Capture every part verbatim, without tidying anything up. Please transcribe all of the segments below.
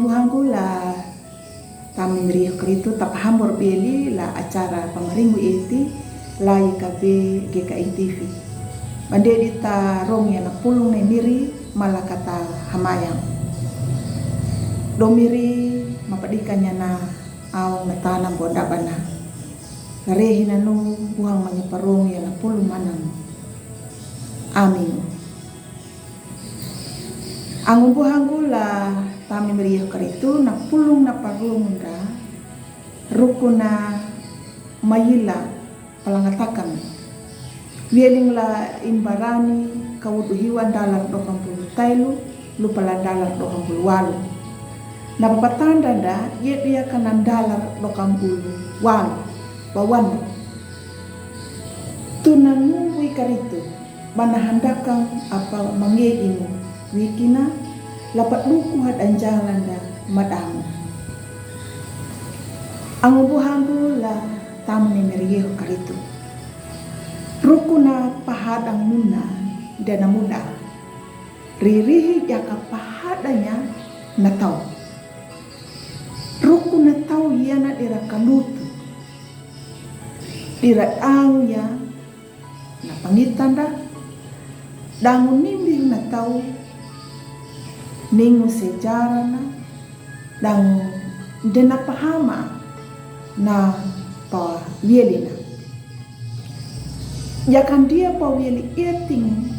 Buhanggu la tami miri Yehu Karitu, ta pahambor beli la acara pamaringu eti la Y K B G K I T V. Bandedi ta rong ya na pulung ne miri malakata hamayang. Do miri mapadika nya na aung na tanam bonda bana. Rehi nanu buhang manya parong ya na pulung manang. Amin. Angu buhanggu la tami miri Yehu Karitu na pulung na parong da rukuna mayila palangatakam. Wieling la Imbarani kawudu hiwa dalar dokam pulu tailu, lupa la dalar dokam pulu walu. Na papatanda da ye dia kana dalar dokam pulu walu. Bawan. Tuna numbui Karitu bana handakang apa mangeginu wikina lapa duku hadan jalan da madamu. Angu buhanggu la tami miri Yehu Karitu. Rukuna pahadang nuna dana muda. Ririhi jaka pahadanya na tau. Rukuna tau yana dira kalutu. Dira dang ya na pangitanda. Dangu nimbi na tau. Ningu sejarana. Dang dena pahama na pa wielina. Yakan dia pa wieli eting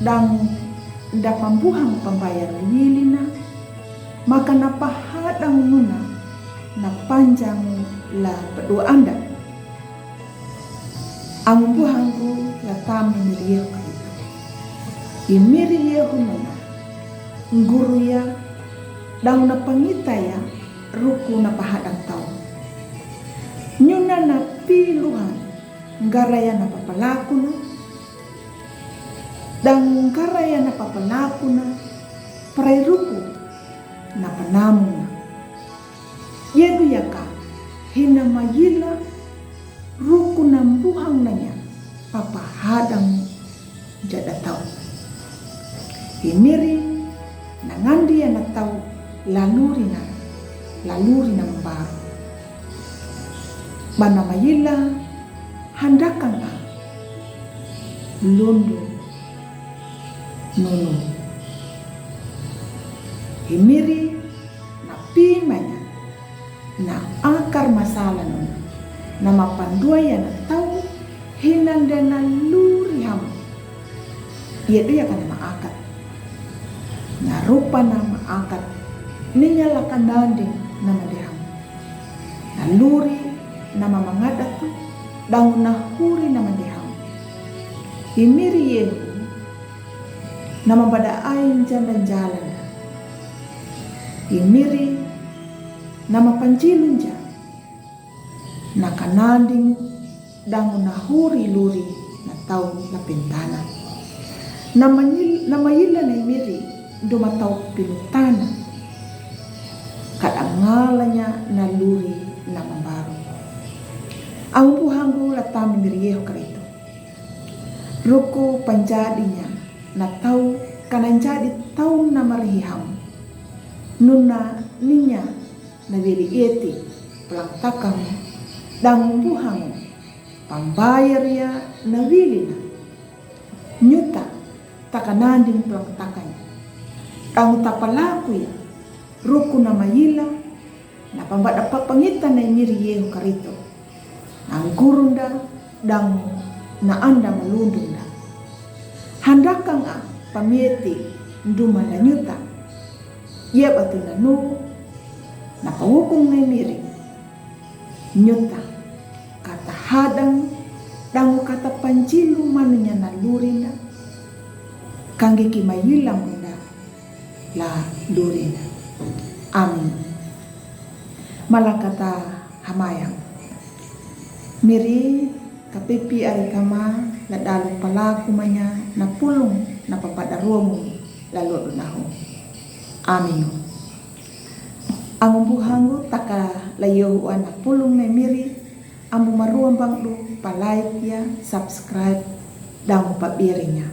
dang da pambuhang pambayar wielina, maka na pahadang nuna na panjang la pedua anda. Angu buhanggu la tami miri Yehu Karitu. I miri Yehu nuna. Nguru ya dang na pangita ya ruku na pahadang tau. Nyuna na piluhan ngaraya na papalakuna. Dang ngaraya na papalakuna. Parai ruku na panamuna. Yedu yaka hina mayila ruku na buhang nanya papahadang jada tau. Imiri na ngandi ya na tau laluri na laluri na mbaru. Bana mayila handakang a lundu nunu. Imiri na pimanya na akar masala nuna. Na mapanduaya na tau hinan dena luri hamu. Yedu yaka na maakat. Na rupa na maakat. Ninya laka nanding na mande hamu. Na luri na mamangadatu. Dang na huri na mande hamu. Imiri Yehu na mabada ain janda jalan. Imiri na mapanjilun ja. Na kananding dang na huri luri na tau na pintana. Na mayila na imiri duma tau pintana. Kada ngalanya na luri na mambaru. Angu buhanggu la tami miri Yehu Karitu. Ruku panjadinya na tau kananjadi tau na marihi hamu. Nuna ninya na wili eti palang takang dang buhang pambayar ya na wili na nyuta taka nanding palang takang dang tapalaku ya ruku na mayila na pambada papangita na imiri Yehu Karitu. Na ngurunda dang na anda malundunda. Handakang a pamieti nduma na nyuta. Ia batu na nu na pawukung na imiri nyuta. Kata hadang dang kata panjilu manunya na lurinda. Kangge ki mayila munda la lurinda. Amin. Malakata hamayang. Miri kapipi ari kama la dalu palaku manya na pulung na papada ruamu la lodu nahu. Amin. Angu buhanggu taka la yohu ana pulung na imiri. Ambu maruambang du pa like ya, subscribe dang pa birinya.